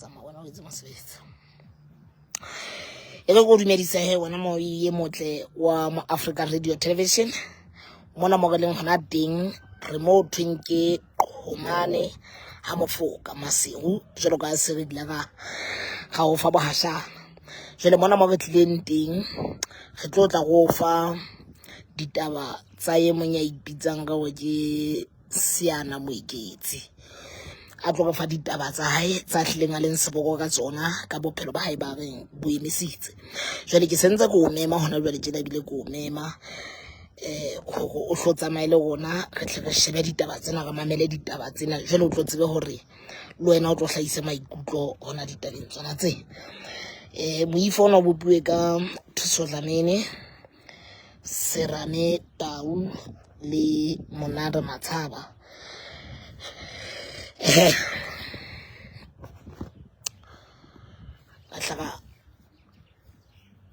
Tsamaya wena o etse mosebetsi. E re ko dumedise he wena mo ye motle wa mo Africa Radio Television. Mona mo re leng hona teng re mo thweng ke Qhomane ha Mofoka Maseru jwalo ka se re dila ka ga o fa bohashana. Jwale mona mo re tlileng teng re tlo tla go fa ditaba tsa e mong ya ipitsang ka hore ke Seana Moeketsi a tlo re fa ditaba tsa hae tsa hlileng a leng seboko ka tsona ka bophelo ba hae ba reng bo emisitse. Jwale ke sentse ke o mema hona jwale tjena ebile ke o mema hore o hlo tsamaye le rona re tle re shebe ditaba tsena re mamele ditaba tsena jwale o tlo tsebe hore le wena o tlo hlahise maikutlo hona ditabeng tsona tse. Moifo ona o bopuwe ka Thuso Dlamini, Serame Tau le Monare Matshaba. Ba hlaba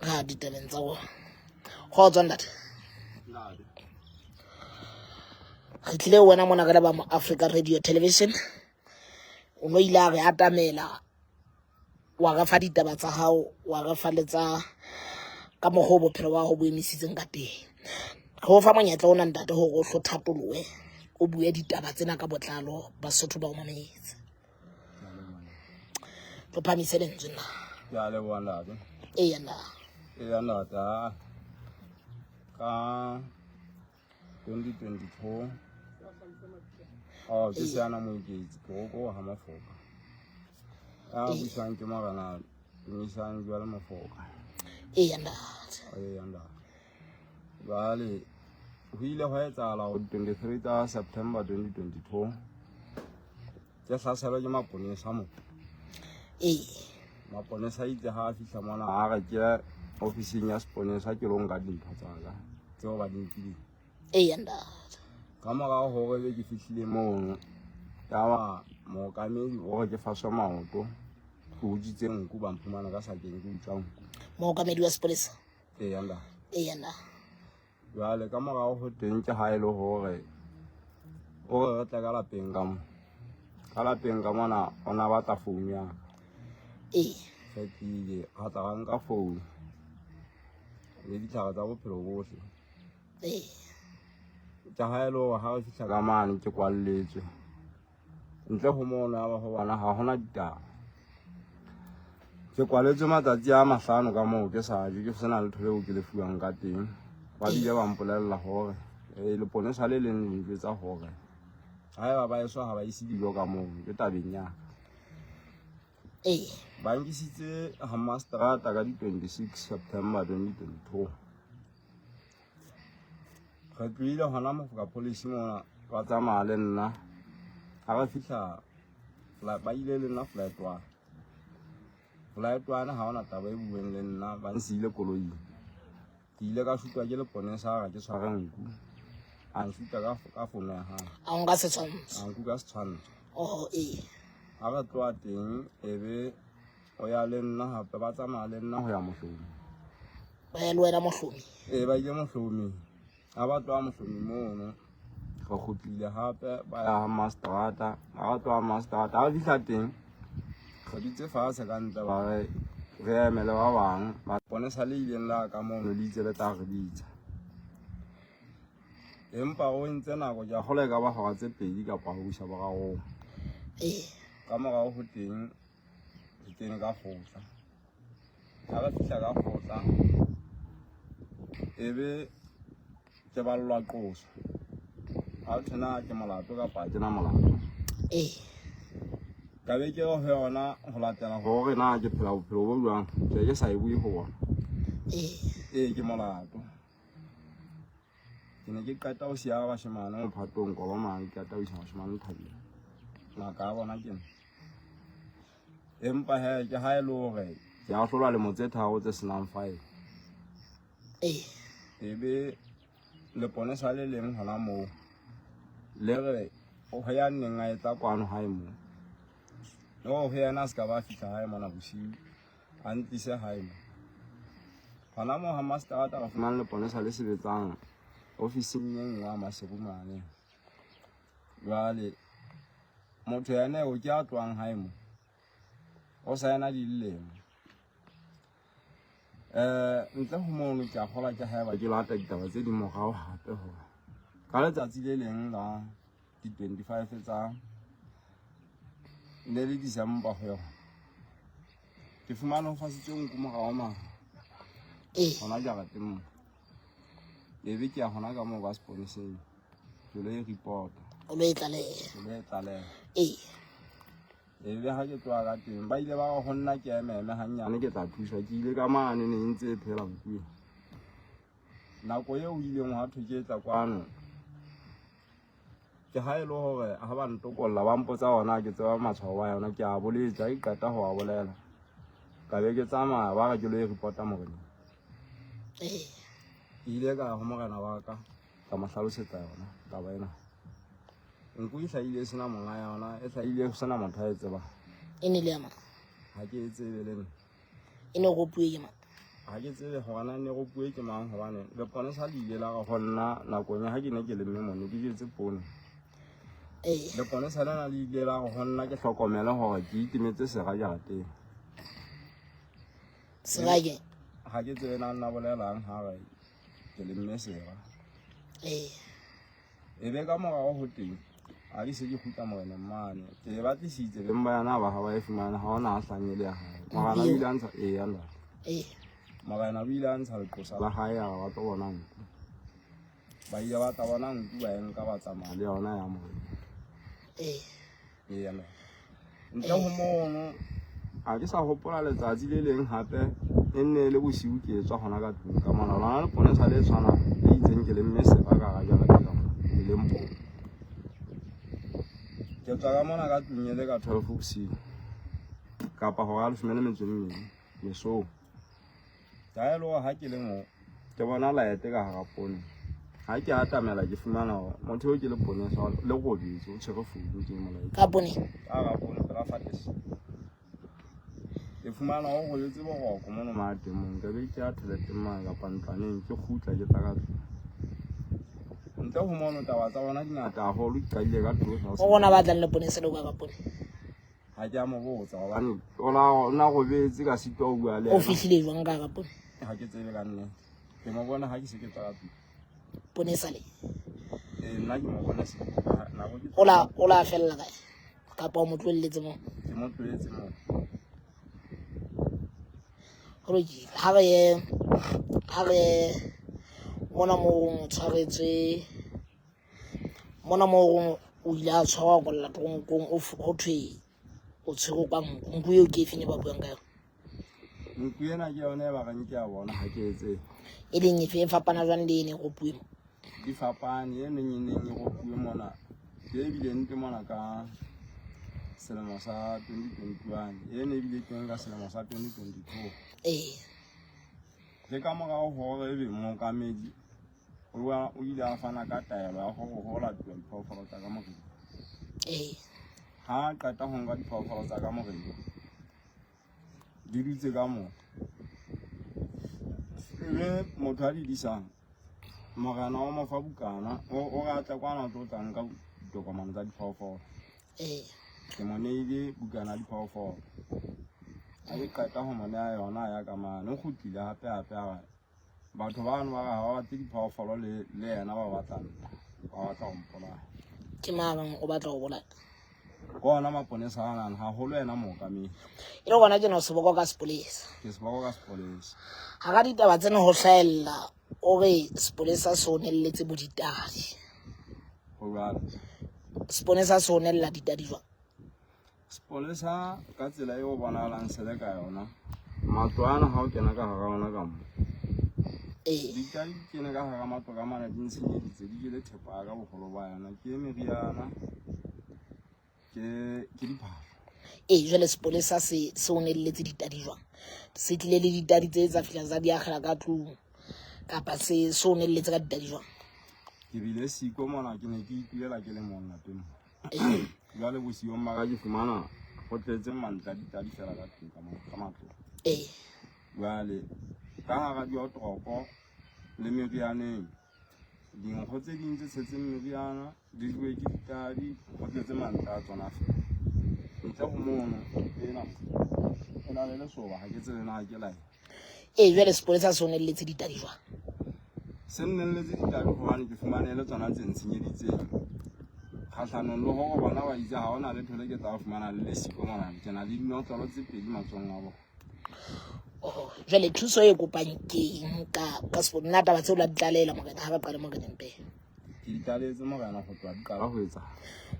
ra ditabeng tsa bona. Kgotso ntate. Re tlile ho wena mona re le ba mo Africa Radio Television. O no ile a re atamela wa re fa ditaba tsa hao wa re fa le tsa ka mokgwa o bophelo ba hao bo emisitseng ka teng. Re o fa monyetla ona ntate hore o hlo thatolohe o bue ditaba tsena ka botlalo Basotho ba o mametse. Tlo phamise lentswe nna. Ke a leboha ntate. Eya nna. Eya ntate. Ka 2022 oh ke Seana Moeketsi ke go ga Mofoka. A busang ke morena Tumisang jwale Mofoka. Eya ntate. Eya ntate. Jwale ho ile hwa etsahala hore 23 tsa September 2022 ke hlaselwa ke maponesa mo. Ee. Maponesa itse ha a fihla mona a re ke ofising ya seponesa ke lo nka dintho tsa ka tseo ba di nkileng. Eya ntate. Ka morao hore be ke fihlile mono yaba mookamedi o re ke faswe maoto ke utswitse nku ba mphumana ka sakeng ke utswa nku. Mookamedi wa sepolesa? Eya ntate. Eya ntate. Jwale ka morao ho teng ke ha e le hore o re re tle ka lapeng ka mo. Ka lapeng ka mona o na batla founu ya ka. Ee. Re tlile ra tla ra nka founu le ditlhare tsa bophelo bohle. Ee. Ke ha e le hore ha re fihla ka mane ke kwalletswe. Ntle ho mono ya ba ho bona ha hona ditaba. Ke kwaletswe matsatsi a mahlano ka moo ke sa je ke sena letho leo ke le fuwang ka teng. Ba bile ba mpolella hore leponesa le leng le njwetsa hore haeba ba eso ha ba ise dijo ka moo ke tabeng ya ka. Ee. Ba nkisitse ha mastrata ka di 26 September 2022. Re tlohile hona Mofoka Police mona ba tsamaya le nna. Ha re fihla ba ile le nna flight one. Flight one ha hona taba e bueng le nna ba nsiile koloing. Ke ile ka shutwa ke leponesa a re ke tshware nku. A nshuta ka fono ya hae. A nka setshwantsho. A nku ka setshwantsho. Oh ee. Ha re tloha teng ebe o ya le nna hape ba tsamaya le nna ho ya Mohlomi. Ba ya le wena Mohlomi? Ee, ba ile Mohlomi. Ha ba tloha Mohlomi mono re kgutlile hape ba ya ha mastrata. Ha ba tloha mastrata ha re fihla teng re dutse fatshe ka ntle ba re re emele ba bang. Maponesa le ileng la ka mono le itse le tla re bitsa. Empa o entse nako ke a kgolwa e ka ba hora tse pedi kapa ho isa borarong. Ee. Ka morao ho teng re kene ka kgotla. Ha re fihla ka kgotla ebe ke ballwa qoso. Ha thwe na ke molato kapa ha ke na molato. Ee. Ka be ke re ho yona ho latela hore na ke phela bophelo bo jwang ke ke sa e bue ho bona. Ee. Ee ke molato. Ke ne ke qeta ho siya bashemane mophatong Kolomane ke qeta ho isa bashemane thabeng. Ngaka ya bona ke nna. Empa he ke ha e le hore ke ahlolwa lemo tse tharo tse senang file. Ee. Ebe leponesa le leng hona moo le re ho ya neng a etla kwano hae moo. No ho yena a se ka ba fihla hae mona bosiu a ntlise hae mo. Hona moo ha mastrata re fumane leponesa le sebetsang ofising e nngwe ya Maseru mane. Jwale motho yena eo ke a tlohang hae mo. O saena dilemo. Ntle ho mono ke a kgolwa ke haeba ke lata ditaba tse ding morao hape hore ka letsatsi le leng la di-25 tsa ne le December ho yona ke fumane ho fasitswe nku morao mane hona jarateng mo ebe ke ya hona ka moo ba seponeseng ke lo e reporta. O lo e tlaleha. Ke lo e tlaleha. Ee. Ebe ha ke tloha ka teng ba ile ba re ho nna ke ememe hannyane ke tla thuswa. Ke ile ka mane ne e ntse e phela nku ena. Nako eo ho ileng hwa thwe ke tla kwano ke ha e le hore ha ba ntokolla ba mpotsa ona ke tseba matshwao a yona ke a boletse ha ke qeta ho a bolela ka be ke tsamaya ba re ke lo e reporta moreneng. Ee. Ke ile ka ya ho morena wa ka ka mo hlalosetsa yona taba ena. Nku e hlahile e sena monga yona, e hlahile ho sena motho a e tsebang. E ne le ya mang? Ha ke e tsebe le nna. E ne ropuwe ke mang? Ha ke tsebe hore na ne ropuwe ke mang hobane leponesa le ile la re ho nna nakong ya ha ke ne ke lemme mone ke jetse poone. Ee. Leponesa lena le ile la re ho nna ke hlokomele hore ke itemetse sera jarateng. Sera ke? Ha ke tsebe na nna bolelang ha re ke lemme sera. Ee. E be ka morao ho teng ha ke se ke kgutla moreneng mane ke e batlisitse beng ba yona ba ha ba e fumane ha ona a hlang e le ya hae. Morena o ile a ntsha ee ntate. Ee. Morena o ile a ntsha leqosa la hae a re ba tlo bona nku. Ba ile ba tla bona nku ba e nka ba tsamaya le yona ya morena. Ee. Ee ntate. Ntle ho mono ha ke sa hopola letsatsi le leng hape e nne e le bosiu ke tswa hona ka tlung ka mona lona leponesa le tshwanang le itseng ke lemme sera ka hara jarete ka mona le leng poone. Ke tswa ka mona ka tlung e le ka 12 bosiu kapa hora ya leshome le metso e mmedi mesong. Taelo ha ke le moo ke bona laete ka hara poone. Ha ke atamela ke fumana hore motho eo ke leponesa le robetse o tshwere founu ke molaetsa. Ka poone? Ka hara poone pela fate se. Ke fumana ho robetse boroko mono matemong ka be ke ya toileteng mane kapa ntlwaneng ke kgutla ke tla ka tlung. Ntle ho mono taba tsa bona di ngata haholo ke qadile ka tloha. O bona ba tlang leponesa le ka ka poone? Ha ke a mo botsa hobane o na robetse ka sitwa ho bua le O fihlile jwang ka hara poone? Ha ke tsebe ka nnete. Ke mo bona ha ke se ke tswa ka tlung. Poone e sale? Ee, nna ke mo bona se nako ke O la fella kae? Kapa o mo tlohelletse moo? Ke mo tlohetse moo. Ho lokile. Ha re mona moo o tshwaretswe mona moo o ile a tshwarwa a kwalla toronkong ho thwe o tshwerwe ka nku. Nku eo ke efeng e ba buang ka yona? Nku ena ke yona e ba reng ke ya bona ha ke e tsebe. E leng efe e fapana jwang le e neng e ropuwe mo? Di fapane, e neng e neng e ropuwe mona ke e bileng teng mona ka selemo sa 2021, e ne e bile teng ka selemo sa 2022. Ee. Ke ka morao hore ebe mookamedi o ile a fana ka taelo ya hore ho latuwa diphoofolo tsa ka moreng. Ee. Ha a qeta ho nka diphoofolo tsa ka moreng di dutse ka moo. Ebe motho a di disang morena o mo fa bukana o re a tle kwana o tlo tla nka ditokomane tsa diphoofolo. Ee. Ke mo neile bukana ya diphoofolo. Ha ke qeta ho mo neha yona a ya ka mane o kgutlile hape hape a re batho bano ba re ha ba batle diphoofolo le yena ba batla nna ba batla ho mpolaya. Ke mang o batla ho bolaya? Ke ona maponesa a nang haholo yena mookamedi. E le gona tjena o seboko ka sepolesa. Ke seboko ka sepolesa. Hara ditaba tsena ho hlahella o re sepolesa se o nelletse bo ditadi. Ho jwalo. Sepolesa se o nella ditadi jwang? Sepolesa ka tsela eo bonahalang se le ka yona. Matlo ana ha o kena ka hara ona ka mo. Ee. Ditadi di kene ka hara matlo ka mane di ntshenyeditse di jele thepa ya ka boholo ba yona. Ke meriana, ke diphahlo. Ee, jwale sepolesa se se o nelletse ditadi jwang? Se tlile le ditadi tse tsa fihla tsa di akgela ka tlung kapa se se o nelletse ka ditadi jwang? Ke bile siko mona ke ne ke itulela ke le mong lapeng mo. Jwale bosiung ba ka ke fumana ho tletse mantle a ditadi fela ka tlung ka ka matlong. Ee. Jwale ka hara diotoropo le merianeng dinkgo tse ding tse tshetseng meriana di jowe ke ditadi ho tletse mantle a tsona fela. Ntle ho mono ena. le lesoba ha ke tsebe na ke lae. Ee, jwale sepolesa se o nelletse ditadi jwang? Se nnelletse ditadi hobane ke fumane e le tsona tse ntshenyeditseng. Kgahlanong le hore bona ba itse ha hona letho le ke tla fumana le le siko mona. Ke na le dinotlolo tse pedi matsohong a bona. Oh, jwale thuso e kopang ke eng ka ka sepolesa? Nna taba tseo la di tlalela morena ha ba qale moreneng pele. Ke di tlaletse morena ho tloha di qala ho etsahala.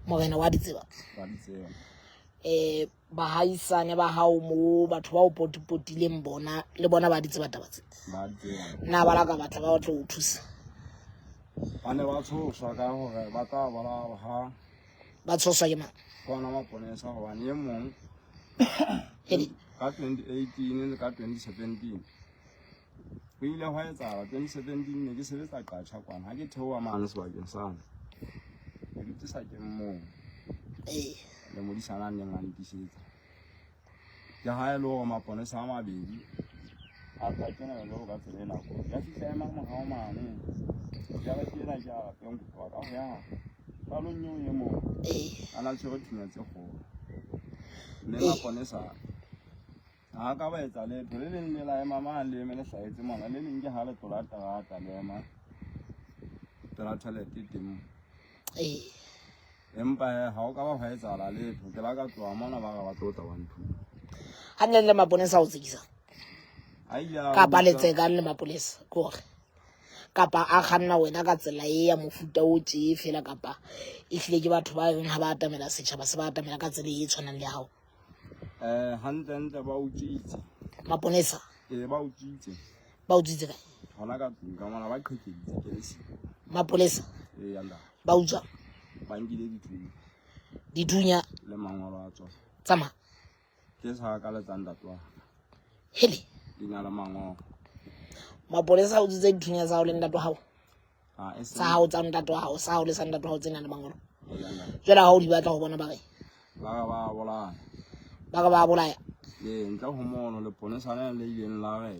Morena wa di tseba? Wa di tseba. Bahaisane ba hao mo batho ba o potipotileng bona le bona ba di tseba taba tse? Ba di tseba. Na ba la ka batla ba tlo o thusa? Ba ne ba tshoswa ka hore ba tla bolawa ha Ba tshoswa ke mang? Ke ona maponesa hobane e mong Hele. ka 2018 le ka 2017 ho ile hwa etsahala. 2017 ne ke sebetsa Qacha kwana, ha ke theoha mane sebakeng sane ke dutse sakeng moo le modisana a neng a ntisetsa. Ke ha e le hore maponesa a mabedi a tla kena jwalo ka tsela e nako ya fihla ema morao mane. Jwale ke ena ke a lapeng ho tloha ka ho ya qalong eo e mong a na tshwere thunya tse kgolo, mme maponesa ha ka ba etsa letho. Le leng le la ema mane le eme le hlahetse mona, le leng ke ha le tlola terata le ema pela toilet teng. Empa he ha o ka ba hwa etsahala letho. Ke la ka tloha mona ba re ba tlo tla ba nthusa. Hantle le maponesa o tsekisa? A ile a Kapa utlwa- letseka le maponesa ke hore kapa a kganna wena ka tsela e ya mofuta o tje fela, kapa e hlile ke batho ba reng ha ba atamela setjhaba se ba atamela ka tsela e tshwanang le ya hao? Hantle ntle ba utswitse. Maponesa? Ee, ba utswitse. Ba utswitse kae? Hona ka tlung ka mona ba qhekeditse ke le siko. Mapolesa? Ee, ya ntate. Ba utswa? Ba nkile dithunya. Dithunya? Le mangolo a tsona. Tsamaya. Ke sa ka le tsa ntate wa ka. Hele. Di na le mangolo. Mapolesa a utswitse dithunya tsa hao le ntate wa hao? Ha, e seng. Sa hao tsa ntate wa hao, sa hao le sa ntate wa hao tse nang le mangolo. Ee, ya ntate. Jwale ha o di batla ho bona ba reng? Ba re ba bolaya. Ba re ba bolaya? Ee, ntle ho mono leponesa le le ileng la re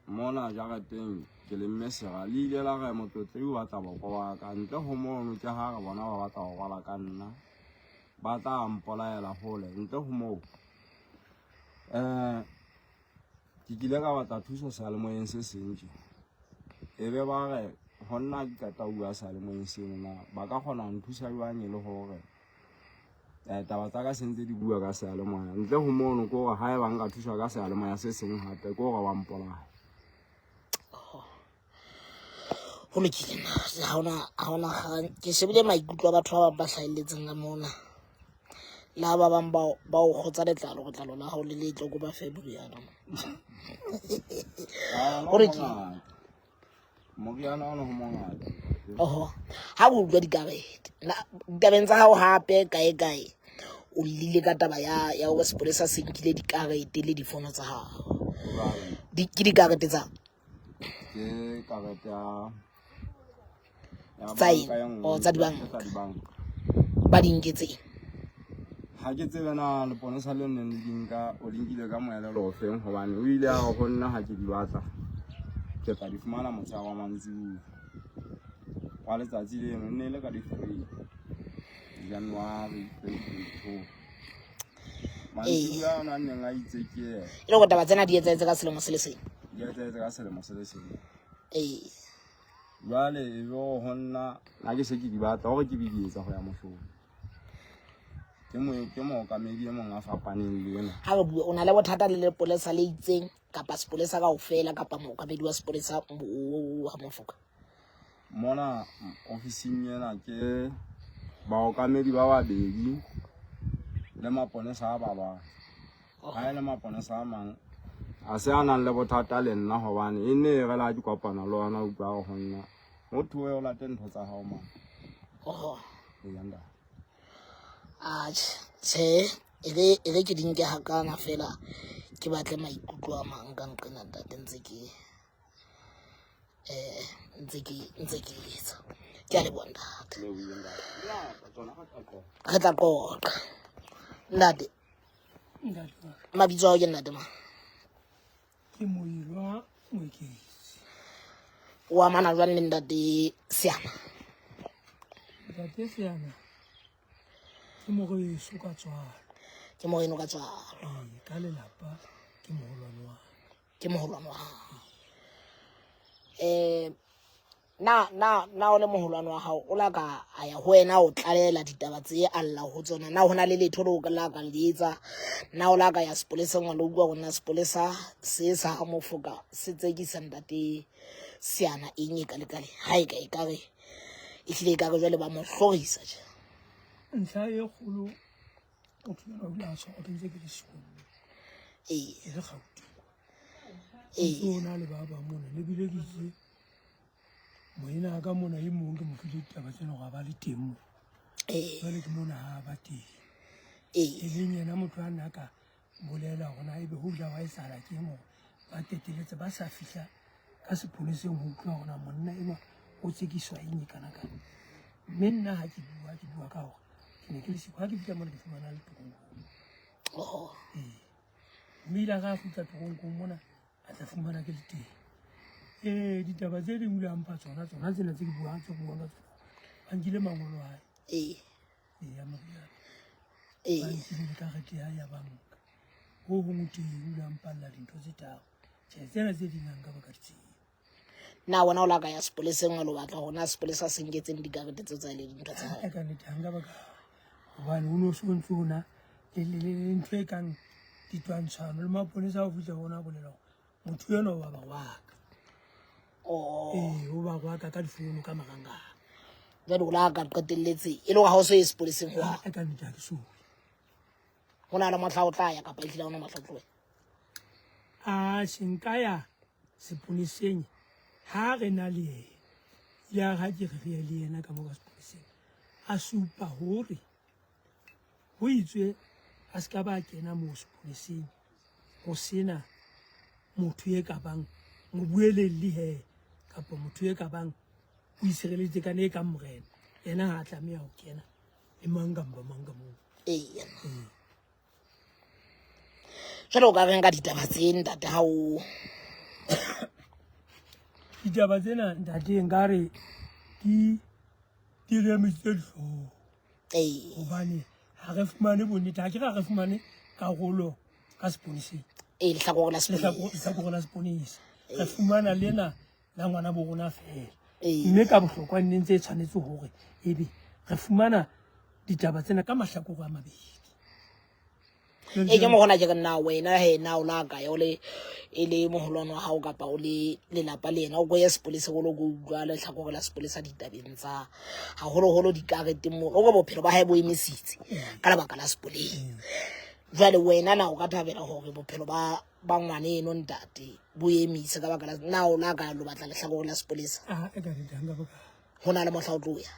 mona jareteng ke lemme sera, le ile la re motlotlei o batla boko wa ka. Ntle ho mono ke ha re bona ba batla ho rwala ka nna, ba tla mpolaela hole. Ntle ho moo ke kile ka batla thuso seyalemoyeng se seng tje, e be ba re ho nna ke qeta ho bua seyalemoyeng seno na ba ka kgona ho nthusa jwang e le hore taba tsa ka se ntse di bua ka seyalemoya. Ntle ho mono ke hore haeba nka thuswa ka seyalemoya se seng hape ke hore ba mpolaya. Ho lokile nna ha hona kgang. Ke shebile maikutlo a batho ba bang ba hlahelletseng ka mona. Le ha ba bang ba o kgotsa letlalo, letlalo la hao le letle ko ba fe moriana. Hore ke moriana ona ho mongata. Oho, ha o utlwa dikarete ditabeng tsa hao hape kae kae o llile ka taba ya hore sepolesa se nkile dikarete le difono tsa hao. Ke dikarete tsa Ke karete ya Tsa eng? banka e nngwe, Oh, tsa dibanka. tsa dibanka. Ba di nketseng? Ha ke tsebe na leponesa le neng le di nka o di nkile ka moelelo o feng, hobane o ile a re ho nna ha ke di batla ke tla di fumana motshehare wa mantsibuya wa letsatsi leno, e ne e le ka di-3 January 2022. Mantsibuya ona a neng a itse ke yena. E le hore taba tsena di etsahetse ka selemo se le seng? Di etsahetse ka selemo se le seng. Jwale e be hore ho nna ha ke se ke di batla hore ke be di etsa ho ya mohlolo. Ke mookamedi e mong a fapaneng le ena. Ha re bua, o na le bothata le lepolesa le itseng kapa sepolesa kaofela kapa mookamedi wa sepolesa o ha Mofoka? Mona ofising ena ke baokamedi ba babedi le maponesa a balwang. Ha e le maponesa a mang a se a nang le bothata le nna, hobane e ne e re la ke kopana le ona utlwa ho nna ho thoe o late ntho tsa hao mang. Oho. Ee, ntate. Atjhe, tjhe, e re ke di nke hakana fela ke batle maikutlo a mang ka nqena ntate ntse ke ntse ke etsa. Ke a leboha ntate. Re tla qoqa. Ntate. Ntate wa ka. Mabitso a hao ke ntate mang? Ke Moilwa Moeketsi. O amana jwang le ntate Seana? Ntate Seana ke moreso ka tswalo. Ke moreno ka tswalo. Ee, ka lelapa ke moholwane wa ka. Ke moholwane wa hao. Na o le moholwane wa hao, o la ka a ya ho wena o tlalela ditaba tse a lla ho tsona? Na ho na le letho leo la ka le etsa? Na o la ka ya sepoleseng wa lo bua hore na sepolesa se sa ha Mofoka se tsekisa ntate Seana eng e kalekale? Ha e ka e kare e hlile e kare jwale ba mo hlorisa tje. Ntlha e kgolo, motho enwa o ile a tshwarwa ke ntse ke le sekolong. Ee. E le Gauteng. Ee. Ntse o na le ba bang mona, le bile ke itse moena ka mona e mong ke mo file ditaba tsena hore a ba le teng mo. Ee. Jwale ke mona ha ba teng. Ee. E leng yena motho a nna ka bolela hore na ebe ho ja wa etsahala ke eng hore ba qetelletse ba sa fihla ka sepoleseng ho utlwa hore na monna enwa o tsekiswa eng e kana kana. Mme nna ha ke bua, ke bua ka hore ke ne ke le siko. Ha ke fihla mona ke fumana le toronkong. Oh. Ee. Mme ile ha a kgutla toronkong mona, a tla fumana ke le teng. Ee, ditaba tse ding o ile a mpha tsona, tsona tsena tse ke buang, tse buang ka tsona. Ba nkile mangolo a hae. Ee. Ee, ya moriana. Ee. Ba nkile le karete ya hae ya banka. Ho hong teng o ile a mpalla dintho tse tharo. Tjhe, tsena tse ding ha nka ba ka di tseba. Na wena o la ka ya sepoleseng wa lo batla hore na sepolesa se nketseng dikarete tseo tsa le dintho tsa hae? Ka nnete ha nka ba ka, hobane ho no so ntso na le ntho e kang ditwantshano le maponesa ho fihla bona bolela hore motho enwa wa ba wa ka. Oh. Ee, o ba wa ka ka difounu ka marangrang. Jwale o la ka qetelletse e le hore ha o so ye sepoleseng ho Ha, ka nnete ha ke so. Ho na le mohla o tla ya kapa ehlile ha hona mohla o tlo ya? A se nka ya sepoleseng ha re na le yena. Ya ha ke re re ye le yena ka mo ka sepoleseng. A supa hore ho itswe a se ka ba kena moo sepoleseng ho sena motho e ka bang mobuelelli he kapa motho e ka bang o itshireleditse ka ne e kang morena. Yena ha a tlameha ho kena le mang kapa mang ka moo. Ee. Ee. Jwale o ka reng ka ditaba tse ntate ha o ditaba tsena ntate nkare di re emisitse dihlooho. Ee. Hobane ha re fumane bonnete, ha ke ra re fumane karolo ka sepoleseng. Ee, lehlakore la sepolesa. Lehlakore la sepolesa. Re fumana lena la ngwana bo rona feela. Ee. Mme ka bohlokwa nne ntse e tshwanetse hore ebe re fumana ditaba tsena ka mahlakore a mabedi. Ee, ke mo gona ke re nna wena he na o la ka ya o le e le moholwane wa hao kapa o le lelapa le yena o ko ye sepolesa o lo ko utlwa lehlakore la sepolesa ditabeng tsa haholoholo dikareteng moo o re bophelo ba hae bo emisitse ka lebaka la sepolesa. Jwale wena na o ka thabela hore bophelo ba ngwaneno ntate bo emise ka baka la na o la ka lo batla lehlakore la sepolesa? Ah, e ka re tanga boka. Ho na le mohla o tlo ya?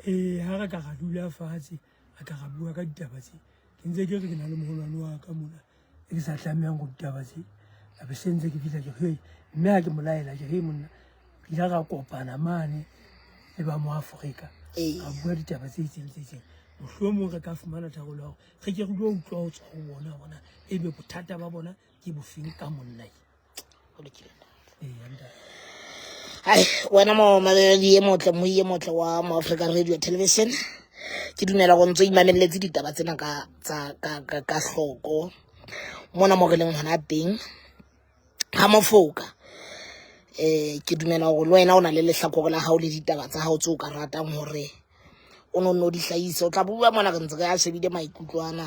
Ee, ha re ka ra dula fatshe, re ka ra bua ka ditaba tse. Ke ntse ke re ke na le moholwane wa ka mona, e ke sa tlamehang go ditaba tse. A be se ntse ke fihla ke re, mme ha ke mo laela ke re monna, re ile ra kopana mane le ba mo Afrika. Ee. Ra bua ditaba tse itseng tse itseng. Mohlomong re ka fumana tharollo ya hore re ke re tlo utlwa ho tswa ho bona hore na ebe bothata ba bona ke bofeng ka monna e. Ho lokile. Ee, ntate. Hai, wena mo mamedi e motle, moi e motle wa Mo Africa Radio Television. Ke dumela go ntso imamelletse ditaba tsena ka tsa ka ka, ka hloko. Mona mo re leng hona teng ha Mofoka. Ke dumela hore le wena o na le lehlakore la hao le ditaba tsa hao tseo ka ratang hore o no nno di hlahise. O tla bua mona re ntse re a shebile maikutlo ana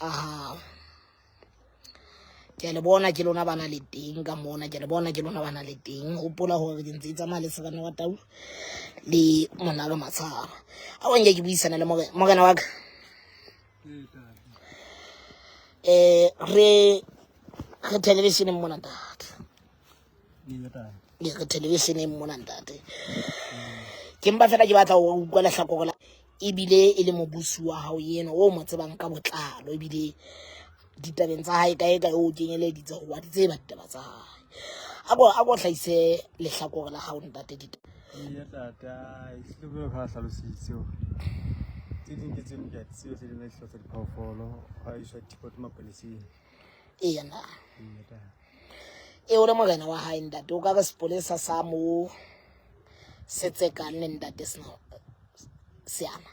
a hao. Ke a le bona ke lona ba na le teng ka mona, ke a le bona ke lona ba na le teng. Hopola hore ke ntse e tsamaya le Serena wa Tau le Monare Matshaba. A wa nke ke buisana le morena wa ka. Re television mona ntate. Re television mona ntate. Ke mpa fela ke batla ho utlwa lehlakore la ebile e le mobusi wa hao yena o mo tsebang ka botlalo ebile ditabeng tsa hae kae kae o kenyeleditse ho wa di tseba ditaba tsa hae. A ko hlahise lehlakore la hao ntate ditaba. Eya tata, ehlile jwalo ka ha hlalositse hore tse ding ke tse ding ke a di tseba, tse ding ka dihlooho tsa diphoofolo, ha iswa ditheko mapoleseng. Eya na. Eya tata. E o le morena wa hae ntate, o ka re sepolesa sa mo se tsekang le ntate sena Seana.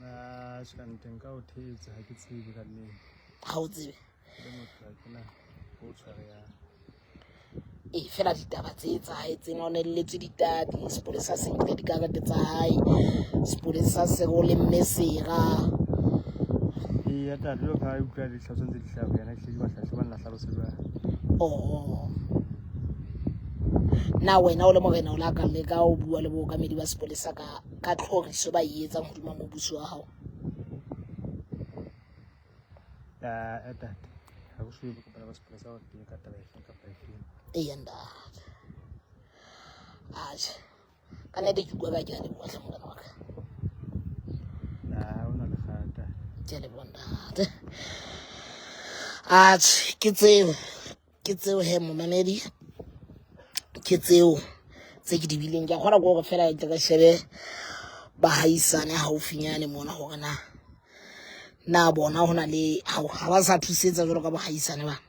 Atjhe, ka nnete nka o thetsa, ha ke tsebe ka nnete. Ha o tsebe? Ke le motho ha ke na ho tshwarehang. Ee, fela ditaba tse etsahetseng o neletswe ditadi, sepolesa se nkile dikarete tsa hae, sepolesa se re o lemme sera. Eya ntate, jwalo ka ha utlwa ditlhaloso ntse di hlaha ho yena, ke hle ke batla hle banna hlalose jwang. Oh. Na wena o le morena o la ka leka o bua le bookamedi ba sepolesa ka ka tlhoriso ba e etsang hodima mobuso wa hao? Ah, ntate, ha go so kopana ba sepolesa hore ke ka taba efeng kapa efeng. Eya ntate. Atjhe. Ka nnete ke utlwa ka ke a leboha hle morena wa ka. Ah, o na le kgata. Ke a leboha ntate. Atjhe, ke tseo. Ke tseo he momamedi. Ke tseo tse ke di bileng. Ke a kgona ke hore fela ke re shebe bahaisane haufinyane mona hore na na bona ho na le ha ba sa thusetsa jwalo ka bohaisane bana.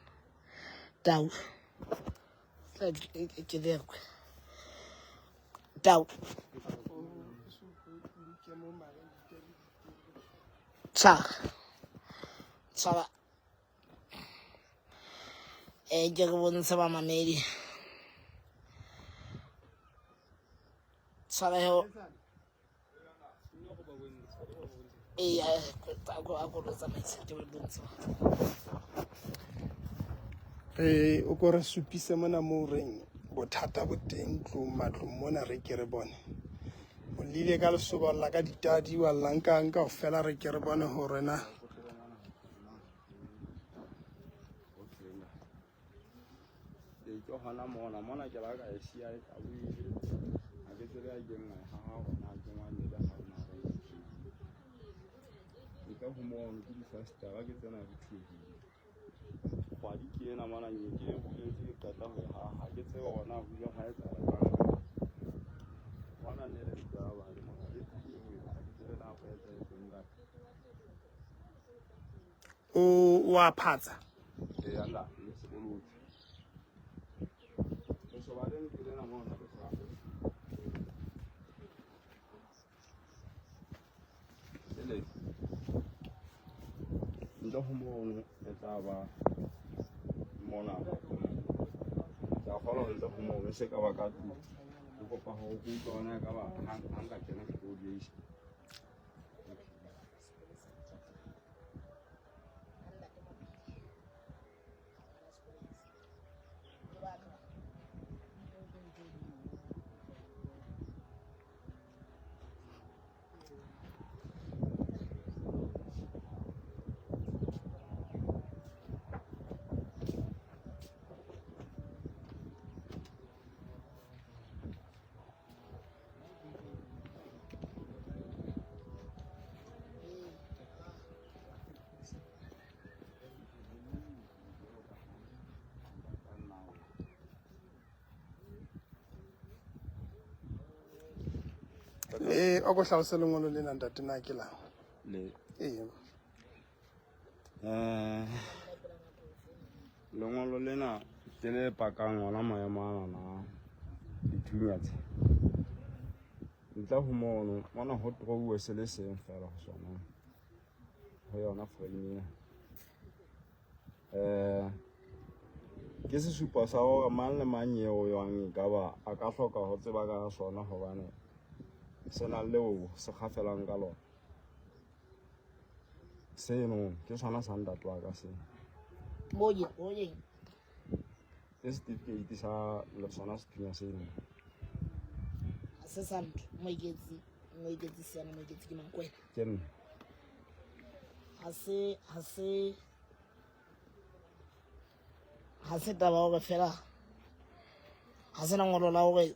Tau. Ke le Tau. Tshwara. Tshwara. Ke re bontshe bamamedi. Tshwara he. Ee, a ko lo tsamaise ke bontshe. Re o ko re supise mona moo reng bothata bo teng tlong matlong mona re ke re bone. O llile ka lesoba la ka ditadi wa lla nkang kaofela re ke re bone hore na Ee, ke hona mona mona ke la ka e siya e tabohile ha ke tsebe a keng a e haha hona a kengwa mmele ha ona hore ntle ho mono ke difensetere ke tsena di thuhile kgwadi ke ena mona nke ke e buletse ke qeta ho e haha ha ke tsebe hore na ho ile hwa etsahala jwang mona ne le ntlo ya bale mona e thuhile ha ke tsebe na ho etsahetseng ka o o a phatsa. Eya ntate, le se bolotse. Lesoba le ntlo lena mona lesoba. Le le. Ntle ho mono e tla ba mona. Ke a kgolwa ntle ho mono e se ka ba ka tlung. Ke kopa hore ke utlwe hore na ekaba ha nka kena ke tlo dieisa. Le o ko hlalose lengolo lena ntate na ke lang? Le Ee. eh lengolo lena ke le pakang ona maemo ana na dithunya tse. Ntle ho mono mona ho trouwe se le seng fela ho sona ho yona frame ena. Ke sesupo sa hore mang le mang eo jwang e ka ba a ka hloka ho tseba ka sona hobane se na leo se kgafelang ka lona. Seno ke sona sa ntate wa ka seno. Oye, oye. Ke certificate sa le sona sethunya seno. Se sa ntho, Moeketsi, Moeketsi Seana, Moeketsi ke mang ke wena? Ke nna. Ha se ha se ha se taba hore fela ha se lengolo la hore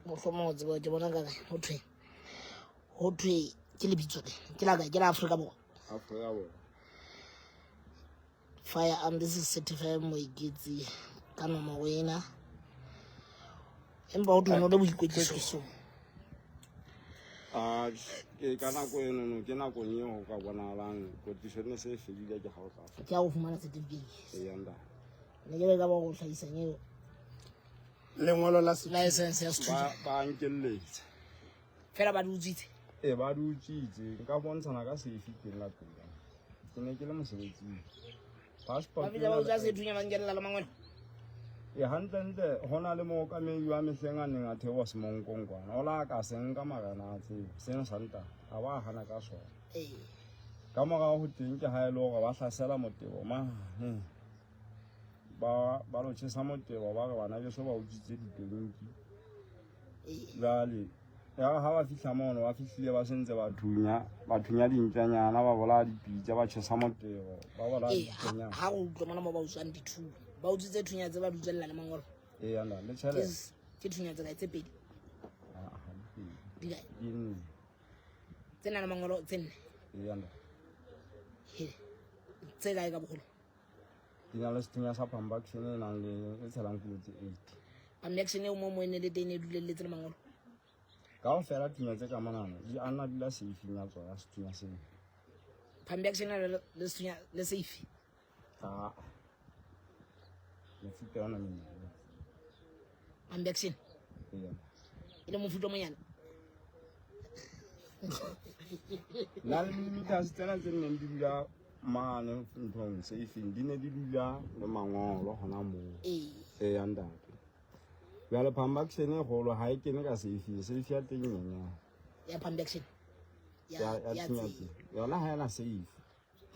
mohlomong o tsebe ke bona nkare ho thwe ho thwe ke lebitso le ke la kae ke la Afrika Borwa. Afrika Borwa. Firearm this is certified Moeketsi ka nomoro ena. Empa ho thwe o no le boikwetlisong. Ah, ke ka nako eno no ke nakong eo ho ka bonahalang kwetliso ne se e fedile ke ha o tla. Ke ya go fumana certificate. Eya ntate. Ne ke re ka ba go hlahisang eo. Lengolo la License ya Ba sethunya. ba nkelletse. Fela ba di utswitse. E ba di utswitse nka bontshana ka sefe teng lapeng. Ke ne ke le mosebetsing. Passport Ba fihla ba utswa sethunya ba nkella le mangolo. E hantlentle ho na le mookamedi wa mehleng a neng a theoha semonkong kwana. O la ka se nka marena a tseo seng sa ntate a ba hana ka sona. Ee. Ka morao ho teng ke ha e le hore ba hlasela motebo mane. Ba lo tjhesa motebo ba re bana beso ba utswitse ditonki. Jwale ya re ha ba fihla mono ba fihlile ba sentse ba thunya, ba thunya dintjanyana, ba bolaya dipitsa, ba tjhesa motebo, ba bolaya Ee, ha dintjanyana. ha re utlwa mona mo ba utswang dithunya. Ba utswitse thunya tse ba di utswella le mangolo. Ee, anda le Ke tjhelete. ke thunya tse kae tse pedi? Ah, ha di pedi. Di kae? Di nne. Tse nang le mangolo tse nne. Ee, anda. He. Tse kae ka boholo? Di na le sethunya sa pump action e nang le e tshelang kilo tse 80. Pump action eo mo mo e ne le teng e dulelletse le mangolo. Kaofela thunya tse ka monana di a nna dula safeng ya tsona sethunya seo. Pump action e le sethunya le safe. Ah. Mefuta yona e menyane. Pump action. Ee. E le mofuta o monyane. Na le millimeters tsena tse neng di dula mane nthong safeng di ne di dula le mangolo hona moo. Ee. Ee ya ntate. Jwale pump action e kgolo ha e kene ka safeng, safe ya teng e nyenyane. Ya pump action. Ya Ya ya ya thunya tse. teng. Yona ha ena safe.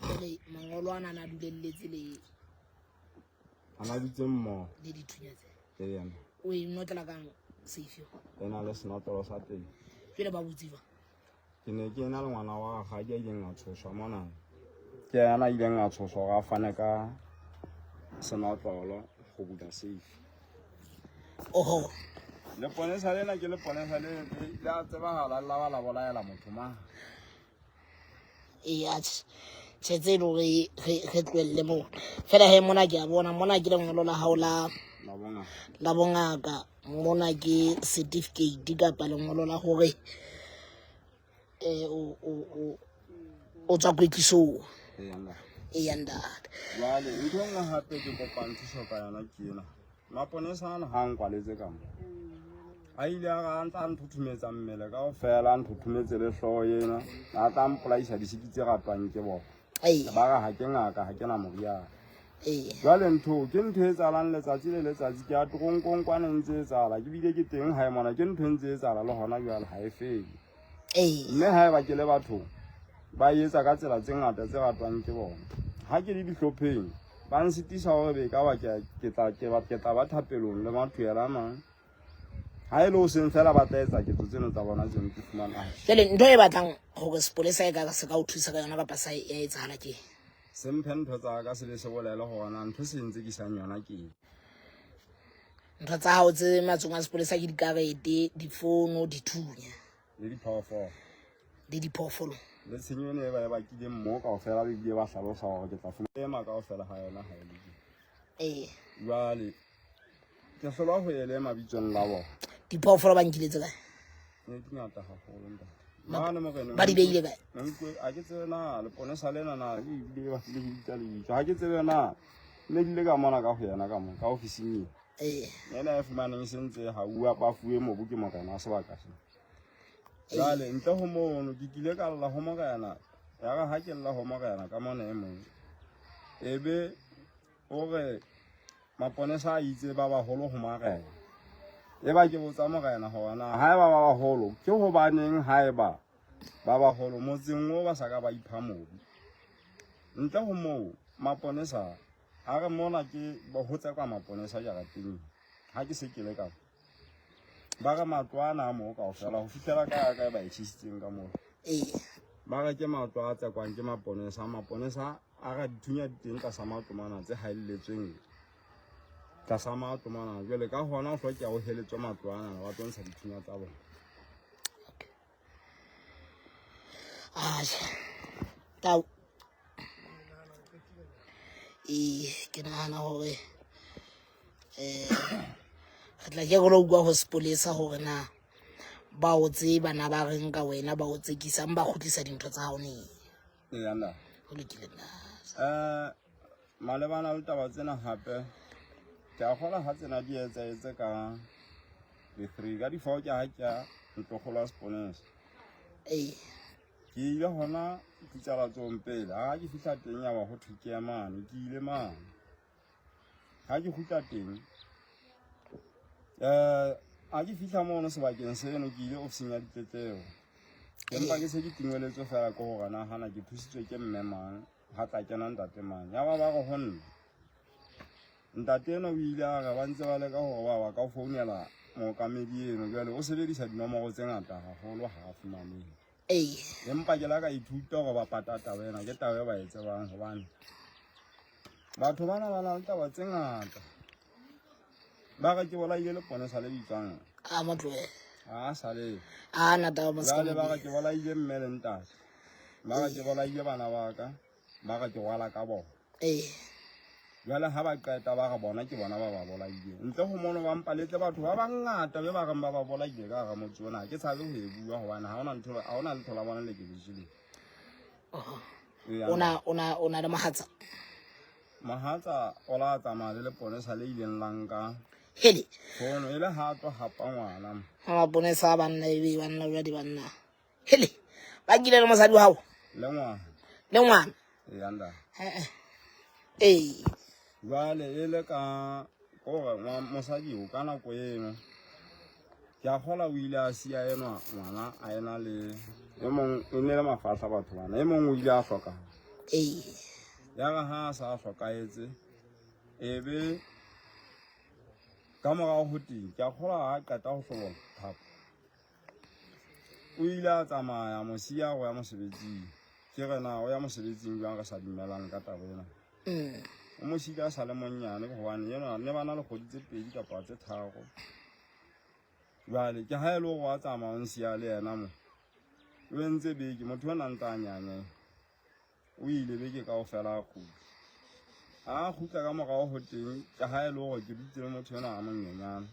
Jwale mangolo ana a na dulelletse le A na dutse mmoho. le dithunya tse. Ee ya. O e notlela kang safe eo? E na le senotlolo sa teng. Jwale ba botse jwang? Ke ne ke ena le ngwana wa rakgadi a ileng a tshoswa mona. Ke yena a ileng a tshoswa hore a fane ka senotlolo go bula safe. Oho. Leponesa lena ke leponesa le le a tsebahala la ba la bolaela motho ma. Ee, atjhe. Tjhe tse le hore re tlohelle moo. Fela he mona ke a bona mona ke lengolo la hao la La bongaka. la bongaka. Mona ke certificate kapa lengolo la hore o tswa kwetlisong. Ee, nna. Ee, ntate. Jwale ntho e nngwe hape ke kopang thuso ka yona ke ena. Maponesa ana ha nkwaletse ka mo. A ile a re a ntla nthuthumetsa mmele kaofela, a nthuthumetse le hlooho ena. A tla mpolaisa disiki tse ratwang ke bona. Ee. Ba re ha ke ngaka, ha ke na moriana. Ee. Jwale ntho ke ntho e etsahalang letsatsi le letsatsi. Ke ya toronkong kwana e ntse etsahala. Ke bile ke teng hae mona, ke ntho e ntse etsahala le hona jwale ha e fele. Ee. Mme haeba ke le bathong ba etsa ka tsela tse ngata tse ratwang ke bona. Ha ke le dihlopheng ba nsitisa hore be ka ba ke tla ba thapelong le mathuela a mang. Ha e le ho seng fela ba tla etsa ketso tseno tsa bona tseno ke fumana. Jwale ntho e batlang hore sepolesa e ka se ka o thusa ka yona kapa sa ya etsahala ke eng? Se mphe ntho tsa ka se be se bolele hore na ntho se ntsekisang yona ke eng. Ntho tsa hao tse matsong a sepolesa ke dikarete, difono, dithunya. Le diphoofolo. Le diphoofolo. Le tshenyo ene e ba e bakileng moo kaofela ba bile ba hlalosa hore ke tla fumana ema kaofela ha yona ha e le. Ee. Jwale ke hlolwa ho e lema bitsong la bona. Diphoofolo ba nkile tse kae? Ne di ngata haholo ntate. Mane morena. Ba di beile kae? Ha ke tsebe na leponesa lena na e bile ba tlile bitsa lebitso. Ha ke tsebe na ne ke ile ka mona ka ho yena ka mo ka ofising ena. Ee. Ena e fumaneng e sentse ha ua ba fuwe mobu ke morena wa sebaka sena. Jwale ntle ho mono ke kile ka lla ho morena. Ya re ha ke lla ho morena ka mona e mong. Ebe o re maponesa a itse ba baholo ho marena. E ba ke botsa morena hore na haeba ba baholo ke hobaneng haeba ba baholo motseng o ba sa ka ba ipha mobu. Ntle ho moo maponesa a re mona ke ho tsekwa maponesa jarateng ha ke se ke le ka ba re matlo ana a moo kaofela ho fihlela ka kae ba e tjhesitseng ka moo. Ee. Ba re ke matlo a tsekwang ke maponesa. Maponesa a re dithunya di teng tlasa matlo mana tse haelletsweng tlasa matlo mana. Jwale ka hona ho hlokeha ho heletswe matlo ana ba tlo ntsha dithunya tsa bona. Okay. Atjhe. Tau. Ee, ke nahana hore re tla ke re lo utlwa ho sepolesa hore na ba o tseba na ba reng ka wena ba o tsekisang ba kgutlisa dintho tsa hao neng. Ee, nna. Ho lokile nna. Malebana le taba tsena hape ke a kgolwa ha tsena di etsahetse ka di-3 ka di-4 ke ha ke ya ntlokgolo ya seponesa. Ee. Ke ile hona Pitsalatsong pele. Ha ke fihla teng ya ba ho thwe ke ya mane, ke ile mane. Ha ke kgutla teng, ha ke fihla mono sebakeng seno ke ile ofising ya ditletlebo. Empa ke se ke tingweletswe fela ke hore nahana ke thusitswe ke mme mang, ha tla kena ntate mang. Ya ba ba re ho nna, ntate eno o ile a re ba ntse ba leka hore ba ba ka founela mookamedi eno, jwale o sebedisa dinomoro tse ngata haholo ha a fumanehe. Ee. Empa ke la ka ithuta hore ba pata taba ena, ke taba e ba e tsebang hobane batho bana ba na le taba tse ngata. Ba re ke bolaile leponesa le bitswang A mo tlohele. ha a sa le. A na taba mo Jwale ba re ke bolaile mme le ntate. Ba re ke bolaile bana ba ka. Ba re ke rwala ka bona. Ee. Jwale ha ba qeta ba re bona ke bona ba ba bolaileng. Ntle ho mono ba mpaletse batho ba bangata be ba reng ba ba bolaile ka hara motse ona. Ha ke tshabe ho e bua hobane ha hona ntho, ha hona letho la bona le ke le jeleng. Ee, O na le mohatsa? Mohatsa o la tsamaya le leponesa le ileng la nka Hele. fono e le ha tlo hapa ngwana. Ha maponesa a banna ebe banna jwale banna. Hele. Ba nkile le mosadi wa hao? Le ngwana. Le ngwana? Ee, nda. Ee. Jwale e le ka kore mosadi o ka nako eno ke a kgola o ile a siya enwa ngwana a ena le e mong, e ne le mafahla batho bana, e mong o ile a hlokahala. Ee. Ya re ha a sa hlokahetse e be ka morao ho teng ke a kgola ha a qeta ho hlobola thapo o ile a tsamaya mo siya go ya mosebetsing. Ke re na o ya mosebetsing jwang re sa dumelane ka taba ena. O mo siile a sa le monnyane hobane enwa ne ba na le kgwedi tse 2 kapa tse 3. Jwale ke ha e le hore wa tsamaya o nsiya le yena mo. O entse beke, motho ona ntse a nyanya. O ile beke kaofela a kgutla. Ha a kgutla ka morao ho teng, ke ha e le hore ke dutse le motho enwa a monyenyane.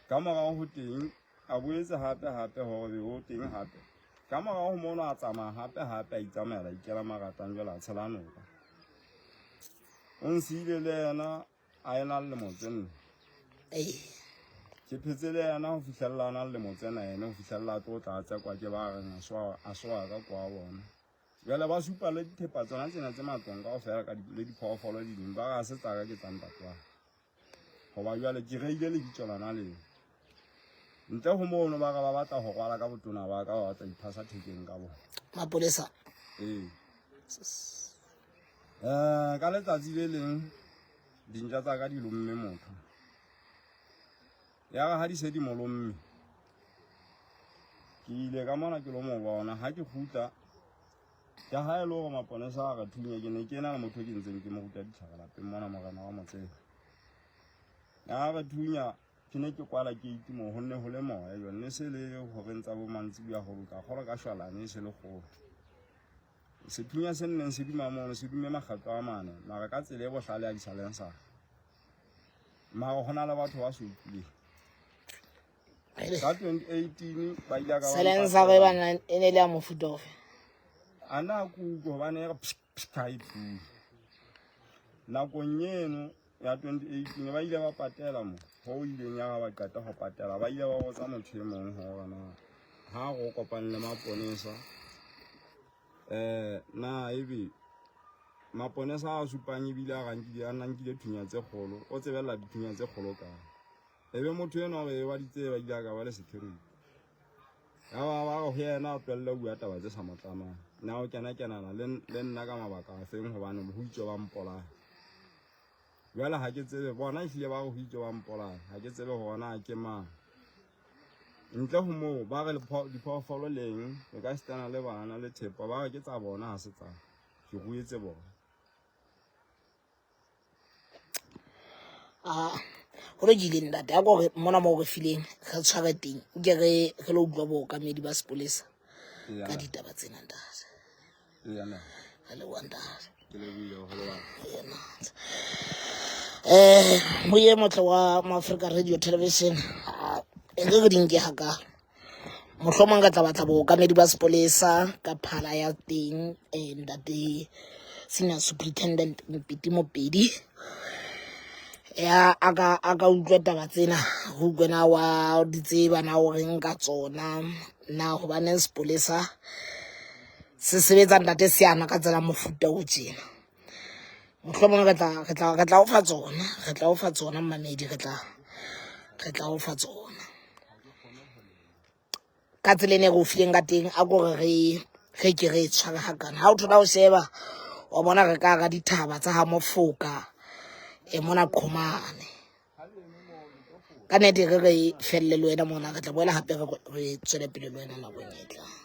Ka morao ho teng, a boetse hape hape hore be o teng hape. Ka morao ho mono a tsamaya hape hape a itsamaela, a ikela maratang jwale a tshela noka. O nsiile le yena a ena le lemo tse 4. Ke phetse le yena ho fihlella a na le lemo tse 9, ho fihlella a tlo tla tsekwa ke ba reng a soa ka kwa bona. Jwale ba supa le dithepa tsona tsena tse matlong kaofela ka le diphoofolo di ding, ba re ha se tsa ka ke tsa ntate wa ka. Hoba jwale ke reile lebitso lona leo. Ntle ho mono ba re ba batla ho rwala ka botona ba ka, ba batla iphasa thekeng ka bona. Mapolesa? Ee. Ka letsatsi le leng dintja tsa ka di lomme motho. Ya re ha di se di mo lomme, ke ile ka mona ke lo mo bona. Ha ke kgutla, ke ha e le hore maponesa a re thunya, ke ne ke na le motho ke ntseng ke mo ruta ditlhare lapeng mona, morena wa motseng. Ya re thunya, ke ne ke kwala keiti moo, ho nne ho le moya jwale, ne se le horeng tsa bo mantsibuya ho ka kgolwa ka shwalane e se le kgolo. Sethunya se nneng se duma mono, se dume makgetlo a mane, mara ka tsela e bohlale ya disalensa. Mara ho na le batho ba se utlwileng. Ka 2018 ba ile ka ba Silencer e bana e ne le ya mofuta ofe? A na ku utlwe hobane e re psh, psh, ha e thunya. Nakong eno ya 2018 ba ile ba patela mo, ho ileng ya ba qeta ho patela, ba ile ba botsa motho e mong hore na ha go kopane le maponesa, na ebe maponesa a supang ebile a rankile, a nankile thunya tse kgolo, o tsebella dithunya tse kgolo kae? Ebe motho enwa o wa di tseba, ile a ka ba le security. Ya ba ba re ho yena a tlohelle ho bua taba tse sa mo tlamang. Na o kena kenana le nna ka mabaka a feng hobane ho itswe ba mpolaya. Jwale ha ke tsebe bona ehlile ba re ho itswe ba mpolaya, ha ke tsebe hore na ke mang. Ntle ho moo ba re diphoofolo leng le ka sitana le bana le thepa, ba re ke tsa bona ha se tsa ke ruetse bona. Ah, ho lokile ntate, a ko re mona mo re fileng re tshware teng, nke re re lo utlwa bookamedi ba sepolesa ka ditaba tsena ntate. Re leboha ntate. Moye motle wa Africa Radio Television, e re re di nke hakaalo. Mohlomong re tla batla bookamedi ba sepolesa ka phala ya teng, ntate Senior Superintendent Mpiti Mopedi ya a ka utlwa taba tsena, re utlwe na wa di tseba na o reng ka tsona. Na hobaneng sepolesa se sebetsa ntate Seana ka tsela mofuta o tjena? Mohlomong re tla re tla re tla o fa tsona, re tla o fa tsona mmamedi, re tla re tla o fa tsona. Ka tsela ene re o fileng ka teng a ko re re re ke re e tshware hakana. Ha o thola o sheba wa bona re ka hara dithaba tsa ha Mofoka e mona Qhomane. Ka nnete re re felle le wena mona re tla boela hape re tswele pele le wena nakong e tlang.